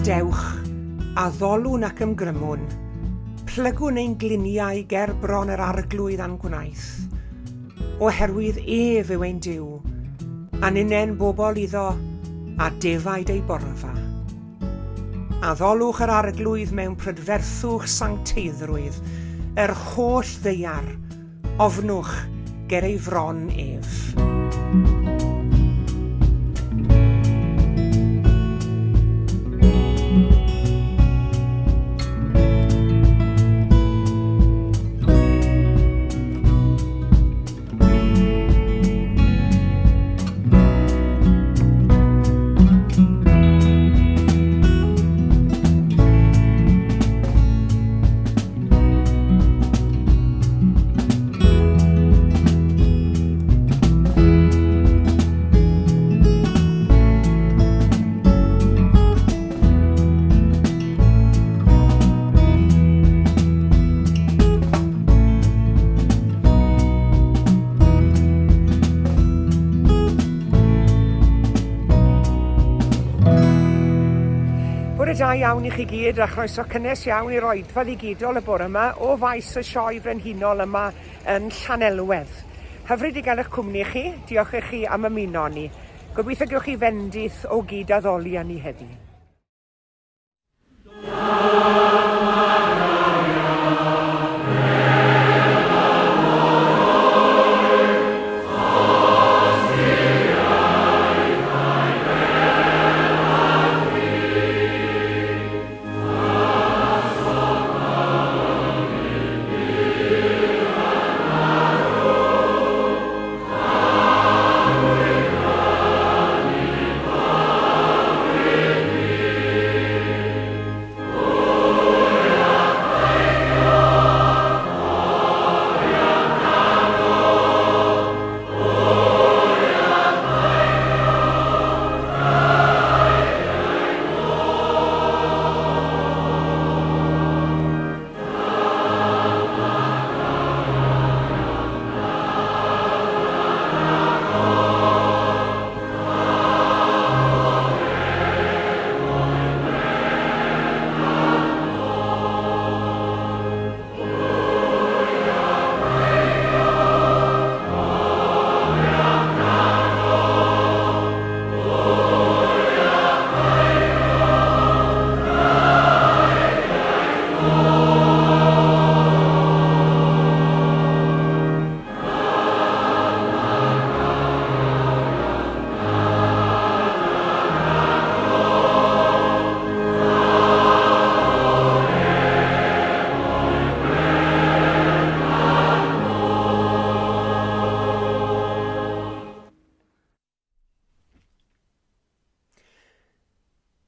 Dewch, addolwn ac ymgrymwn, plygwn ein gliniau ger bron yr Arglwydd a'n gwnaeth. Oherwydd ef yw ein Duw, a ninnen bobl iddo, a defaid ei borfa. Addolwch yr Arglwydd mewn prydferthwch sancteiddrwydd, yr holl ddaear, ofnwch ger ei fron ef. Bore da iawn i chi gyd a chroeso cynnes iawn i'r oedfa ddigidol y bore yma o faes y Sioe Frenhinol yma yn Llanelwedd. Hyfryd i gael eich cwmni chi, diolch i chi am ymuno â ni. Gobeithio gewch chi fendith o gyd-addoli â ni heddi.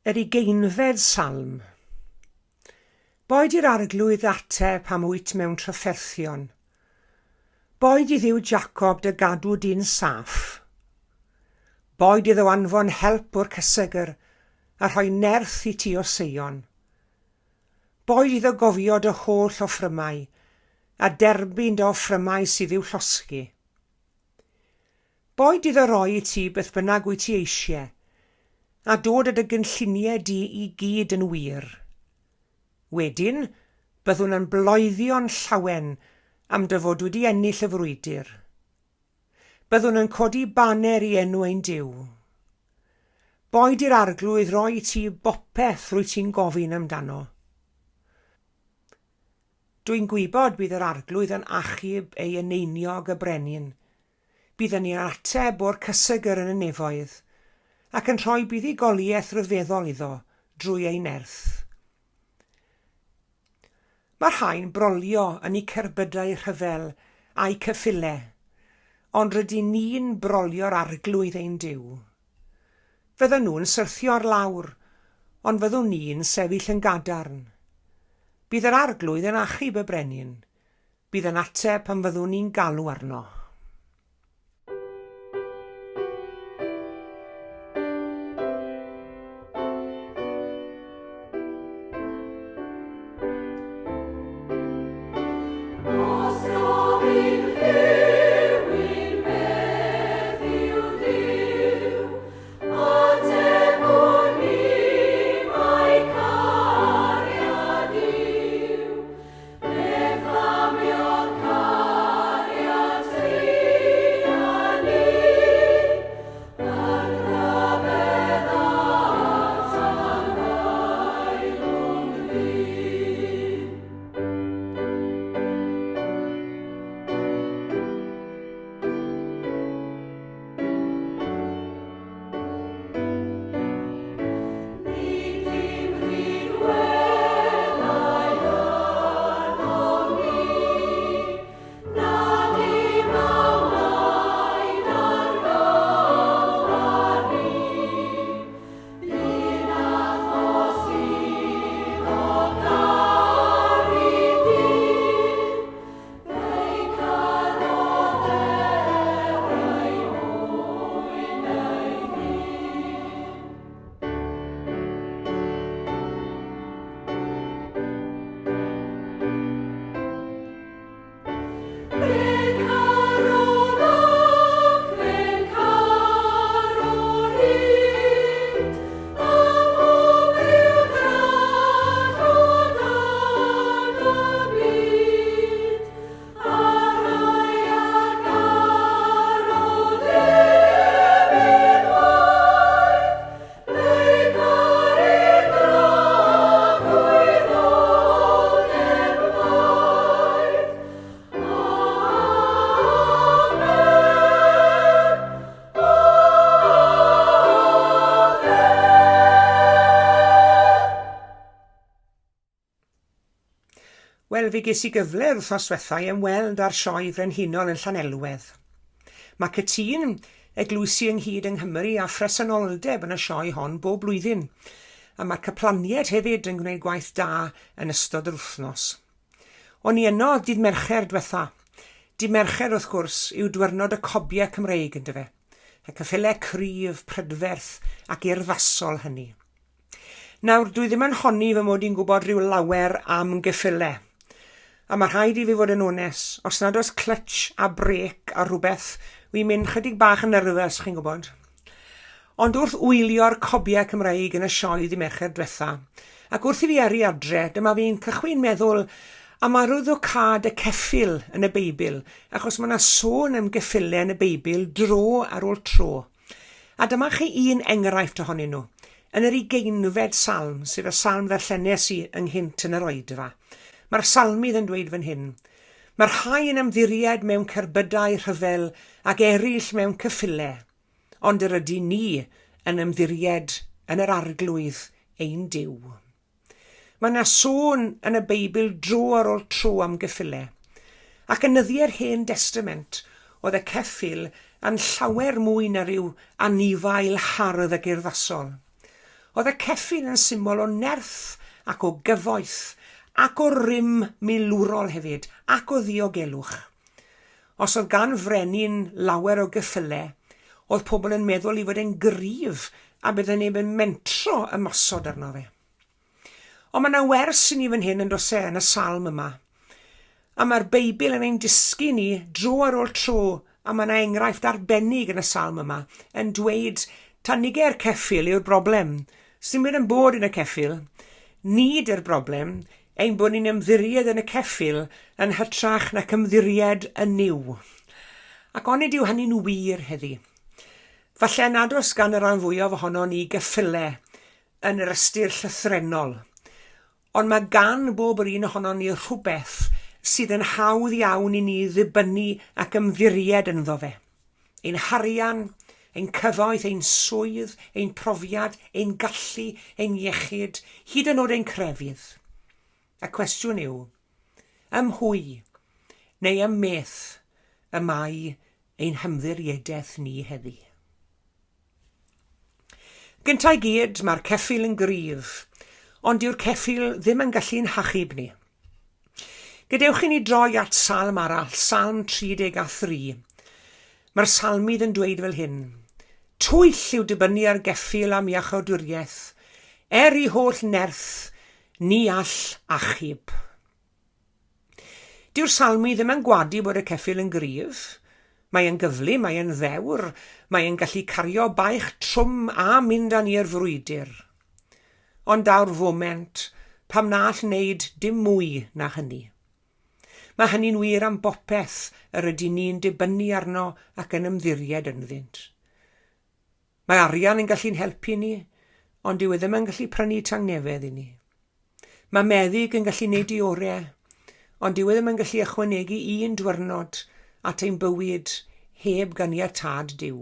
Yr ugeinfed Salm. Boed i'r Arglwydd ateb pam wyt mewn trafferthion. Boed i Dduw Jacob dy gadw di'n saff. Boed iddo anfon help o'r cysegr a rhoi nerth i ti o Seion. Boed iddo gofio dy holl offrymau a derbyn dy offrymau sydd i'w llosgi. Boed iddo roi i ti beth bynnag wyt ti eisiau, a dod â dy gynlluniau di i gyd yn wir. Wedyn, byddwn yn bloeddio'n llawen am dy fod wedi ennill y frwydr. Byddwn yn codi baner i enw ein Duw. Boed i'r Arglwydd roi i ti bopeth rwyt ti'n gofyn amdano. Dw i'n gwybod bydd yr Arglwydd yn achub ei eneiniog y brenin. Bydd yn ei ateb o'r cysegr yn y nefoedd, ac yn rhoi buddugoliaeth ryfeddol iddo drwy ei nerth. Mae rhai'n brolio yn eu cerbydau rhyfel a'u ceffylau, ond rydyn ni'n brolio'r Arglwydd ein Duw. Fyddan nhw'n syrthio ar lawr, ond fyddwn ni'n sefyll yn gadarn. Bydd yr Arglwydd yn achub y brenin. Bydd yn ateb pan fyddwn ni'n galw arno. Wel, fe ges i gyfle yr wythnos dwetha i ymweld â'r Sioe Frenhinol yn Llanelwedd. Mae cytûn eglwysi ynghyd yng Nghymru a phresenoldeb yn y sioe hon bob blwyddyn, a mae'r caplaniaid hefyd yn gwneud gwaith da yn ystod yr wythnos. O'n i yno dydd Mercher dwetha. Dydd Mercher, wrth gwrs, yw dwyrnod y cobiau Cymreig, yndyfe? Y ceffylau cryf, prydferth ac urddasol hynny. Nawr, dwi ddim yn honni fy mod i'n gwybod rhyw lawer am geffyle. A mae rhaid i fi fod yn ones, os nad oes clutch a brêc a rhywbeth, wi'n mynd chydig bach yn nervous, chi'n gwybod. Ond wrth wylio'r cobiau Cymreig yn y sioe ddy Mercher dwetha, ac wrth i fi yrru adre, dyma fi'n cychwyn meddwl am arwyddocâd y ceffyl yn y Beibl, achos mae yna sôn am geffylau yn y Beibl dro ar ôl tro. A dyma chi un enghraifft ohonyn nhw, yn yr ugeinfed salm, sef y salm ddarllenes i ynghynt yn yr oedfa. Mae'r salmydd yn dweud fan hyn, Mae rhai yn ymddiried mewn cerbydau rhyfel ac eraill mewn cyffyle, ond yr ydyn ni yn ymddiried yn yr Arglwydd ein Duw. Mae yna sôn yn y Beibl dro ar ôl tro am geffyle. Ac yn nyddiau'r Hen Destament, oedd y ceffyl yn llawer mwy na rhyw anifail hardd ac urddasol. Oedd y ceffyl yn symbol o nerth ac o gyfoeth, ac o rym milwrol hefyd, ac o ddiogelwch. Os oedd gan frenin lawer o geffyle, oedd pobl yn meddwl ei fod e'n gryf a bydde neb yn mentro ymosod arno fe. Ond mae yna wers i ni fan hyn yn does e, yn y salm yma. A mae'r Beibl yn ein dysgu ni dro ar ôl tro, a mae yna enghraifft arbennig yn y salm yma, yn dweud tanige'r ceffyl yw'r broblem. Sy'n mynd yn bod yn y ceffyl. Nid yw'r broblem, ein bod ni'n ymddiried yn y ceffyl yn hytrach nac ymddiried yn Nuw. Ac onid yw hynny'n wir heddi? Falle nad oes gan y rhan fwyaf ohonon ni geffyle yn yr ystyr llythrennol, ond mae gan bob yr un ohonon ni rhywbeth sydd yn hawdd iawn i ni ddibynnu ac ymddiried ynddo fe. Ein harian, ein cyfoeth, ein swydd, ein profiad, ein gallu, ein iechyd, hyd yn oed ein crefydd. Y cwestiwn yw, ym mhwy, neu ym meth, y mae ein hymddiriedaeth ni heddi? Gynta i gyd, mae'r ceffyl yn gryf, ond dyw'r ceffyl ddim yn gallu'n hachub ni. Gadewch i ni droi at salm arall, Salm 33. Mae'r salmydd yn dweud fel hyn, Twyll yw dibynnu ar geffyl am iachawdwriaeth, er i holl nerth ni all achub. Dyw'r salmydd ddim yn gwadu bod y ceffyl yn gryf. Mae e'n gyflym, mae e'n ddewr, mae e'n gallu cario baich trwm a mynd â ni i'r frwydr. Ond daw'r foment pam na all wneud dim mwy na hynny. Mae hynny'n wir am bopeth yr ydyn ni'n dibynnu arno ac yn ymddiried ynddynt. Mae arian yn gallu'n helpu ni, ond dyw e ddim yn gallu prynu tangnefedd i ni. Mae meddyg yn gallu neud ei orau, ond dyw e ddim yn gallu ychwanegu un dwyrnod at ein bywyd heb ganiatâd Duw.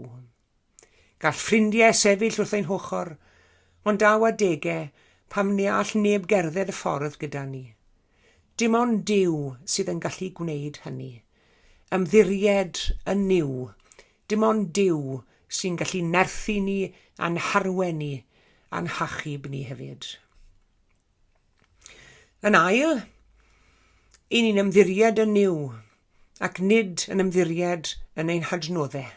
Gall ffrindiau sefyll wrth ein hochr, ond daw adegau pam ni all neb gerdded y ffordd gyda ni. Dim ond Duw sydd yn gallu gwneud hynny. Ymddiried yn Nuw. Dim ond Duw sy'n gallu nerthu ni a'n harwen ni a'n hachub ni hefyd. Yn ail, i ni'n ymddiried yn Nuw ac nid yn ymddiried yn ein hadnoddau.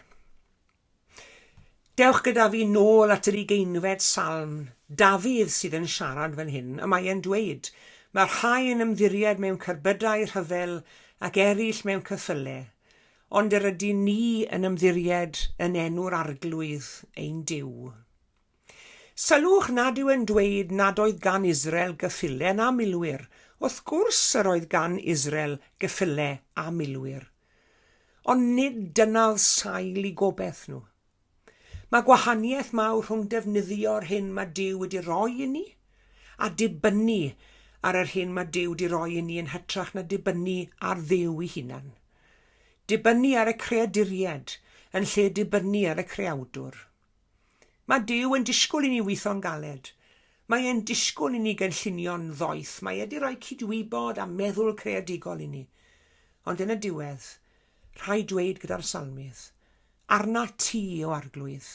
Dewch gyda fi nôl at yr ugeinfed salm. Dafydd sydd yn siarad fan hyn, a mae e'n dweud, Mae rhai yn ymddiried mewn cerbydau rhyfel ac eraill mewn ceffylau, ond yr ydyn ni yn ymddiried yn enw'r Arglwydd ein Duw. Sylwch nad yw e'n dweud nad oedd gan Israel geffylau na milwyr. Wrth gwrs yr oedd gan Israel geffylau a milwyr. Ond nid dyna'r sail i gobaith nhw. Mae gwahaniaeth mawr rhwng defnyddio'r hyn mae Duw wedi roi i ni a dibynnu ar yr hyn mae Duw wedi roi i ni yn hytrach na dibynnu ar Dduw ei hunan. Dibynnu ar y creaduriaid yn lle dibynnu ar y creawdwr. Mae Duw yn disgwyl i ni weithio'n galed. Mae e'n disgwyl i ni gynllunio'n ddoeth. Mae e 'di rhoi cydwybod a meddwl creadigol i ni. Ond yn y diwedd, rhaid dweud gyda'r salmydd, Arnat ti, O Arglwydd,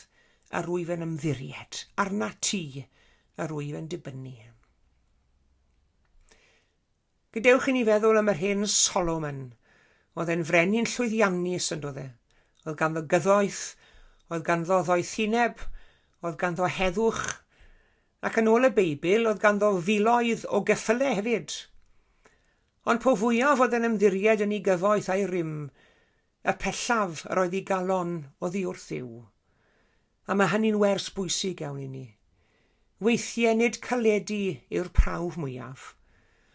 yr wyf yn ymddiried, arnat ti yr wyf yn dibynnu. Gadewch i ni feddwl am yr hen Solomon. Oedd e'n frenin llwyddiannus, yn doedd e? Oedd ganddo gyfoeth, oedd ganddo ddoethineb, oedd ganddo heddwch, ac yn ôl y Beibl, oedd ganddo filoedd o geffylau hefyd. Ond po fwyaf oedd e'n ymddiried yn ei gyfoeth a'i rym, y pellaf yr oedd ei galon oddi wrth Dduw. A mae hynny'n wers bwysig iawn i ni. Weithiau nid caledi yw'r prawf mwyaf.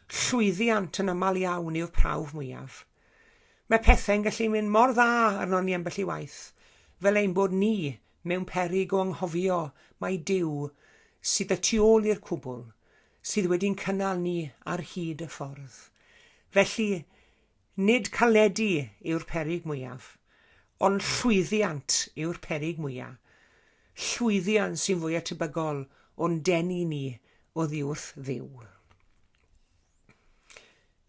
Llwyddiant yn aml iawn yw'r prawf mwyaf. Mae pethau'n gallu mynd mor dda arnon ni ambell i waith, fel ein bod ni mewn peryg o anghofio mai Duw sydd y tu ôl i'r cwbl, sydd wedi'n cynnal ni ar hyd y ffordd. Felly, Nid caledi yw'r peryg mwyaf, ond llwyddiant yw'r peryg mwya'. Llwyddiant sy'n fwya' tebygol o'n denu ni oddi wrth Dduw.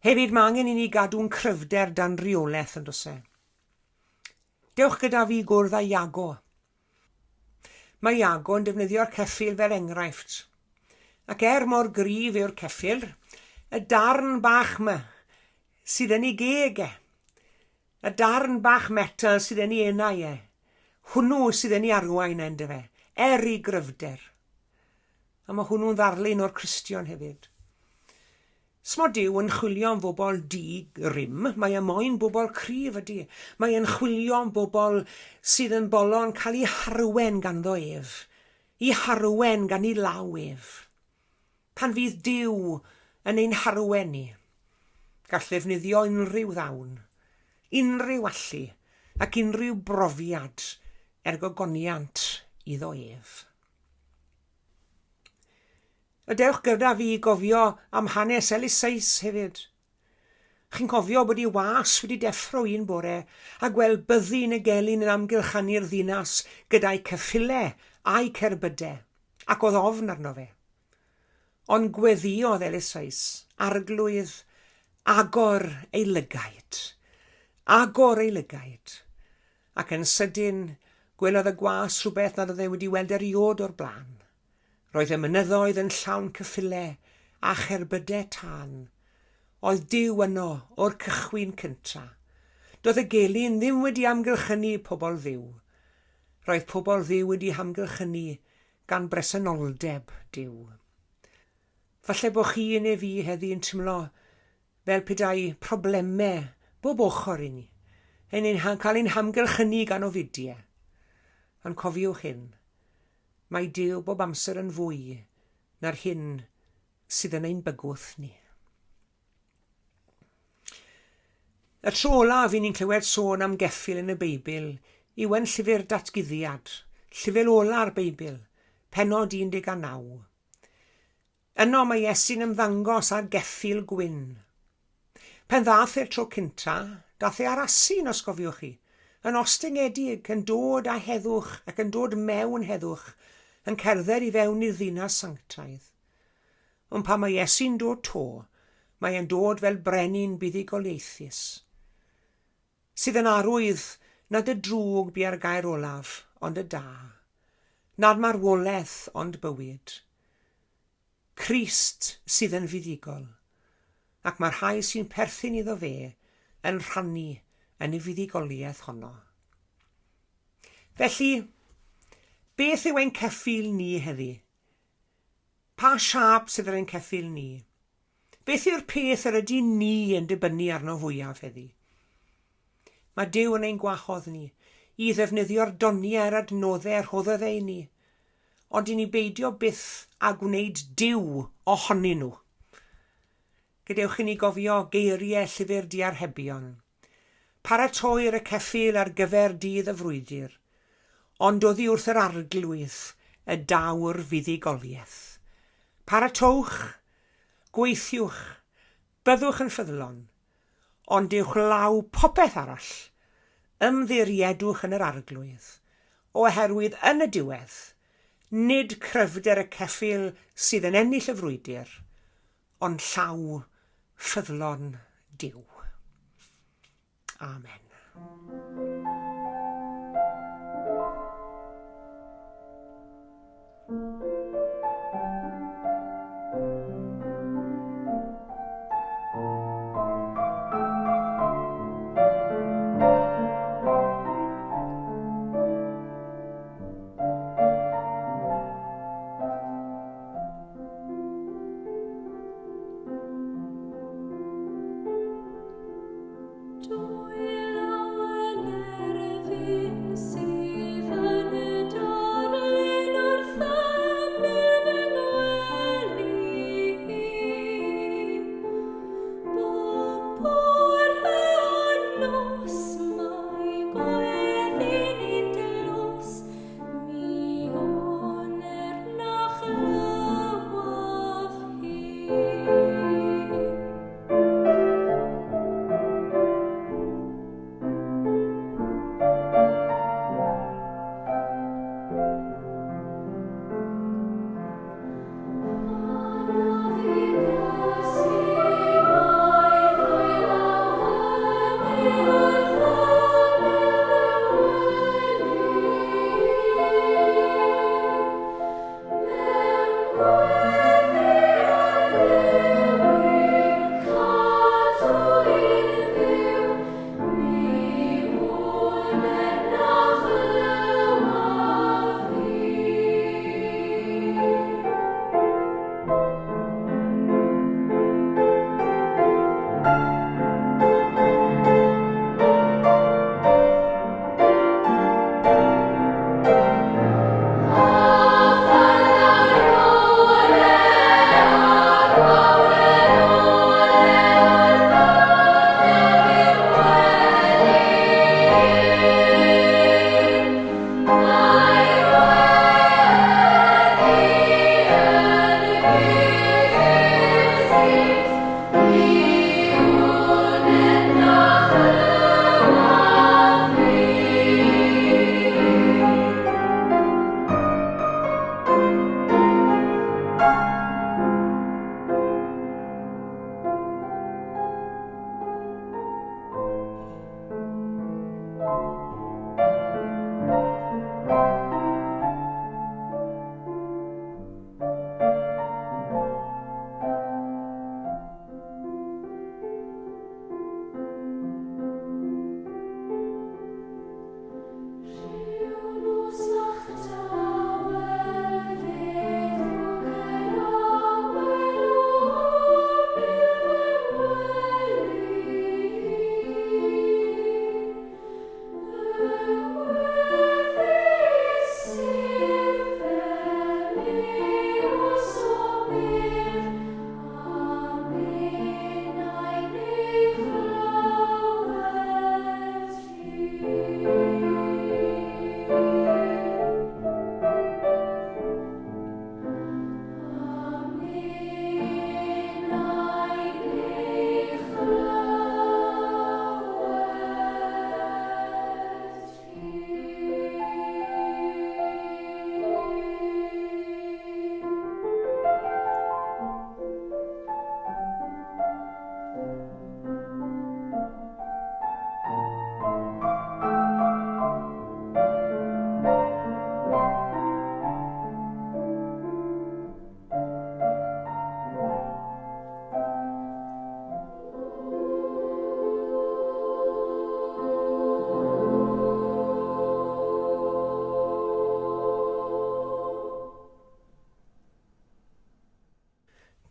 Hefyd, mae angen i ni gadw'n cryfder dan reolaeth, yn does e? Dewch gyda fi i gwrdd â Iago. Mae Iago yn defnyddio'r ceffyl fel enghraifft. Ac er mor gryf yw'r ceffyl, y darn bach 'ma sydd yn ei geg e, y darn bach metal sydd yn ei enau e, hwnnw sydd yn ei arwain e, yndyfe, er ei gryfder. A mae hwnnw'n ddarlun o'r Cristion hefyd. Smo Duw yn chwilio am bobl di-rym, mae e moyn bobl cryf ydy. Mae e'n chwilio am bobl sydd yn bolon cael eu harwen ganddo ef, eu harwen gan ei law ef. Pan fydd Duw yn ein harwen ni, gall ddefnyddio unrhyw ddawn, unrhyw allu ac unrhyw brofiad er gogoniant iddo ef. A dewch gyda fi i gofio am hanes Eliseus hefyd. Chi'n cofio bod ei was wedi deffro un bore a gweld byddin y gelyn yn amgylchanu'r ddinas gyda'i ceffyle a'i cerbydau, ac oedd ofn arno fe. Ond gweddïodd Eliseus, Arglwydd, agor ei lygaid. Agor ei lygaid. Ac yn sydyn, gwelodd y gwas rhywbeth nad oedd e wedi weld erioed o'r blaen. Roedd y mynyddoedd yn llawn cyffyle a cherbydau tân. Oedd Duw yno o'r cychwyn cynta. Doedd y gelyn ddim wedi amgylchynu pobl Dduw. Roedd pobl Dduw wedi hamgylchynu gan bresenoldeb Duw. Falle bod chi neu fi heddi yn timlo fel petai problemau bob ochr i ni, yn ein cael ein hamgylchynu gan ofidiau. Ond cofiwch hyn, mae Duw bob amser yn fwy na'r hyn sydd yn ein bygwth ni. Y tro olaf i ni'n clywed sôn am geffyl yn y Beibl yw yn Llyfr Datguddiad, llyfr ola'r Beibl, pennod 19. Yno mae Iesu'n ymddangos ar geffyl gwyn. Pan ddath e'r tro cynta, dath e ar asyn, os gofiwch chi, yn ostyngedig, yn dod â heddwch ac yn dod mewn heddwch, yn cerdded i fewn i'r ddinas sanctaidd. Ond pan mae Iesu'n dod 'to, mae e'n dod fel brenin buddugoliaethus, sydd yn arwydd nad y drwg bia'r gair olaf, ond y da, nad marwolaeth ond bywyd. Crist sydd yn fuddugol, ac mae'r rhai sy'n perthyn iddo fe yn rhannu yn y fuddugoliaeth honno. Felly, beth yw ein ceffyl ni heddi? Pa siâp sydd ar ein ceffyl ni? Beth yw'r peth yr ydyn ni yn dibynnu arno fwyaf heddi? Mae Duw yn ein gwahodd ni i ddefnyddio'r doniau a'r adnoddau rhoddodd e i ni, ond i ni beidio byth â gwneud Duw ohonyn nhw. Gadewch i ni gofio geiriau Llyfr Diarhebion. Paratoir y ceffyl ar gyfer dydd y frwydr, ond oddi wrth yr Arglwydd y daw'r fuddugoliaeth. Paratowch, gweithiwch, byddwch yn ffyddlon, ond uwchlaw popeth arall, ymddiriedwch yn yr Arglwydd, oherwydd yn y diwedd, nid cryfder y ceffyl sydd yn ennill y frwydr, ond llaw ffyddlon Duw. Amen.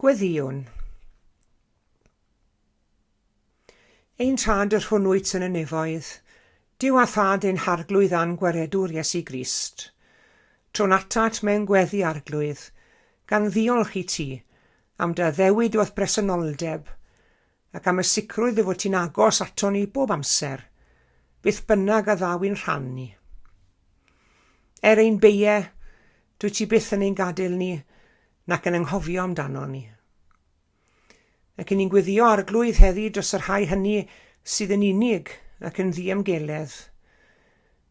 Gweddïwn. Ein Tad yr hwn wyt yn y nefoedd, Duw a Thad ein Harglwydd a'n Gwaredwr Iesu Grist, trown atat mewn gweddi Arglwydd, gan ddiolch i ti am dy addewid o'th bresenoldeb, ac am y sicrwydd dy fod ti'n agos aton ni bob amser, beth bynnag a ddaw i'n rhan ni. Er ein beie, dwyt ti byth yn ein gadael ni, nac yn anghofio amdanon ni. Ac 'yn ni'n gweddio Arglwydd heddi dros y rhai hynny sydd yn unig ac yn ddiymgeledd,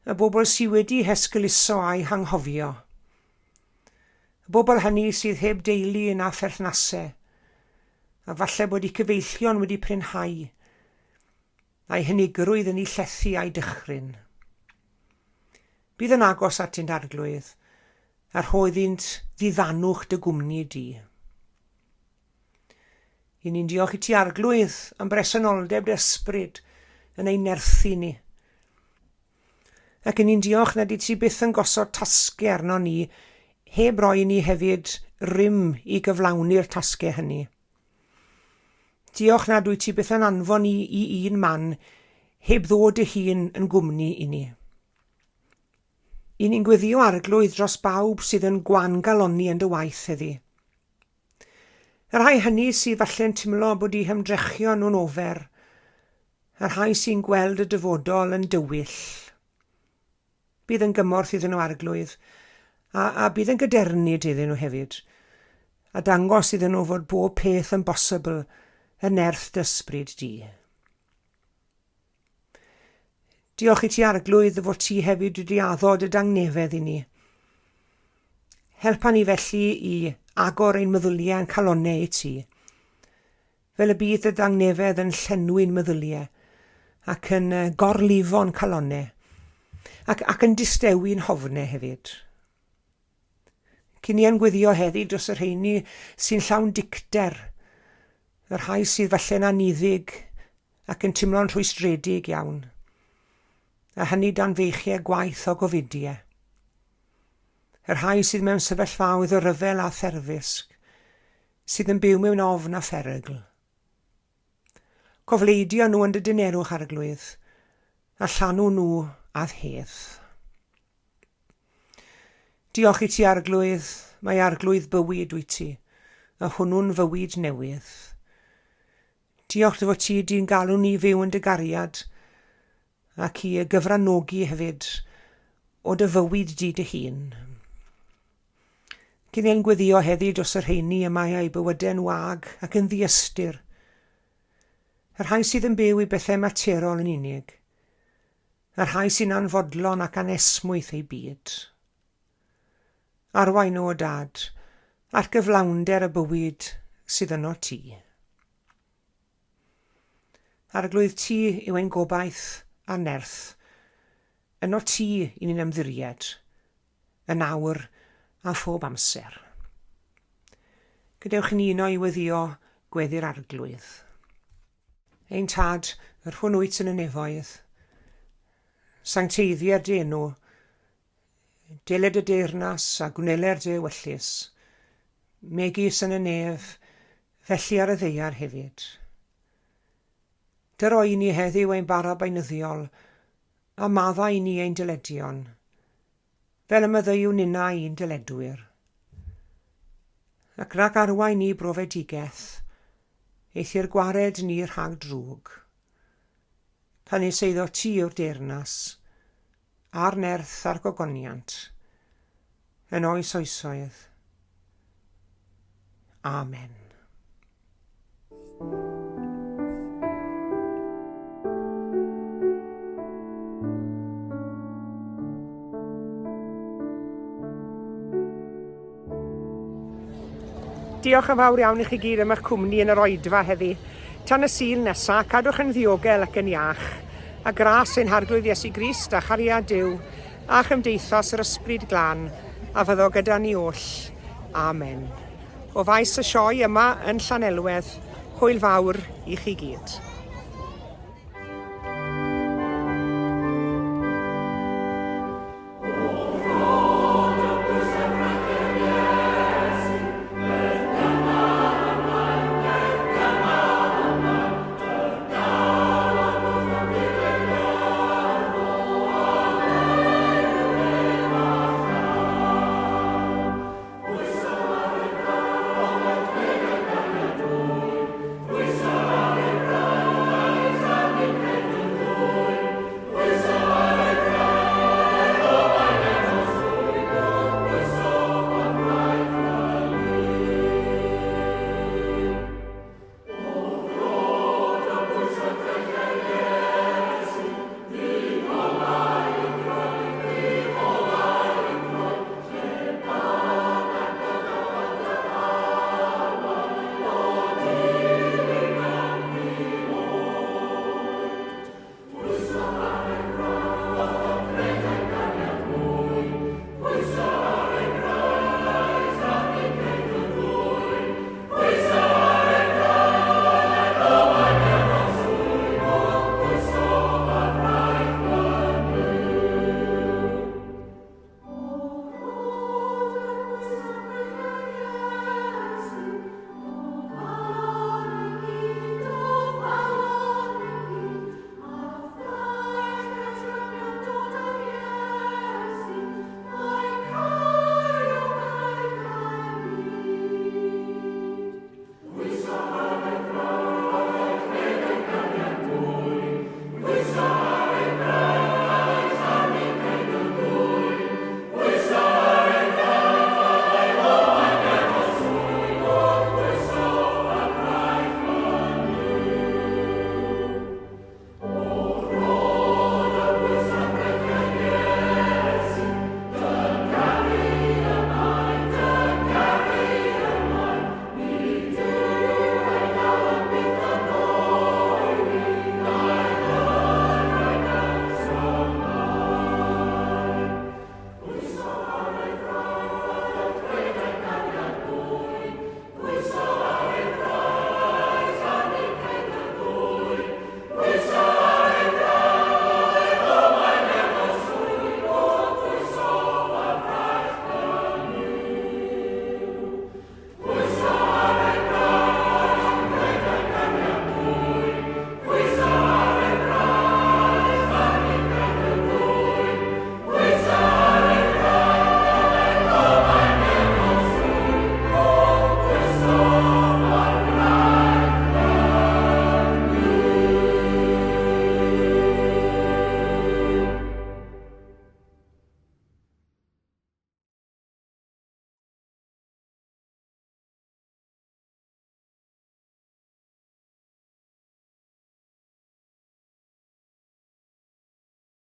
y bobl sydd wedi hesgeuluso a'u hanghofio, y bobl hynny sydd heb deulu na pherthnasau, a falle bod eu cyfeillion wedi prinhau, a'u hunigrwydd yn eu llethu a'u dychryn. Bydd yn agos atynt, Arglwydd, a rho iddynt ddiddanwch dy gwmni di. I ni'n diolch i ti, Arglwydd, am bresenoldeb dy ysbryd yn ein nerthu ni. Ac i ni'n diolch nad i ti byth yn gosod tasgau arno ni heb roi i ni hefyd rym i gyflawni'r tasgau hynny. Diolch nad wyt ti byth yn anfon ni i un man heb ddod dy hun yn gwmni i ni. I ni'n gweddio Arglwydd dros bawb sydd yn gwan galonni yn dy waith heddi. Y rhai hynny sydd falle'n timlo bod eu hymdrechion nhw'n ofer, y rhai sy'n gweld y dyfodol yn dywyll. Bydd yn gymorth iddyn nhw Arglwydd, a, a bydd yn gadernid iddyn nhw hefyd, a dangos iddyn nhw fod bob peth yn bosibl yn nerth dy ysbryd di. Diolch i ti Arglwydd fod ti hefyd wedi addo dy dangnefedd i ni. Helpa ni felly i agor ein meddyliau a'n calonnau i ti, fel y bydd dy dangnefedd yn llenwi'n meddyliau ac yn gorlifo'n calonnau ac, ac yn distewi'n hofnau hefyd. Cyn i yn gweddio heddi dros y rheini sy'n llawn dicter, y rhai sydd falle'n anniddig ac yn timlo'n rhwystredig iawn, a hynny dan feichiau gwaith o gofidiau. Y rhai sydd mewn sefyllfaoedd o ryfel a therfysg, sydd yn byw mewn ofn a pherygl. Cofleidio nhw yn dy dynerwch, Arglwydd, a llanw nhw â'th hedd. Diolch i ti, Arglwydd, mae Arglwydd bywyd wyt ti, a hwnnw'n fywyd newydd. Diolch dy fod ti di'n galw ni fyw yn dy gariad ac i gyfranogi hefyd o dy fywyd di dy hun. Cyn ein gweddio heddi dros y rheini y mae eu bywydau'n wag ac yn ddiystyr, y rhai sydd yn byw i bethau materol yn unig, y rhai sy'n anfodlon ac anesmwyth eu byd. Arwain nhw, o Dad, at gyflawnder y bywyd sydd yno ti. Arglwydd, ti yw ein gobaith a nerth. Yno ti i ni'n ymddiried, yn awr a phob amser. Gadewch i ni uno i weddio gweddi'r Arglwydd. Ein Tad, yr hwn wyt yn y nefoedd, sancteiddier dy enw, Deled y deyrnas a gwneler dy ewyllys, megis yn y nef, felly ar y ddaear hefyd. Dyro i ni heddiw ein bara beunyddiol, a maddau i ni ein dyledion, fel y maddeuwn ninnau i'n dyledwyr. Ac rhag arwain ni brofedigaeth, eithr gwared ni rhag drwg. Canys eiddo ti yw'r deyrnas, a'r nerth a'r gogoniant, yn oes oesoedd. Amen. Diolch yn fawr iawn i chi gyd am eich cwmni yn yr oedfa heddi. Tan y Sul nesa, cadwch yn ddiogel ac yn iach. A gras ein Harglwydd Iesu Grist a chariad Duw a chymdeithas yr Ysbryd Glân a fyddo gyda ni oll. Amen. O faes y sioe yma yn Llanelwedd, hwyl fawr i chi gyd.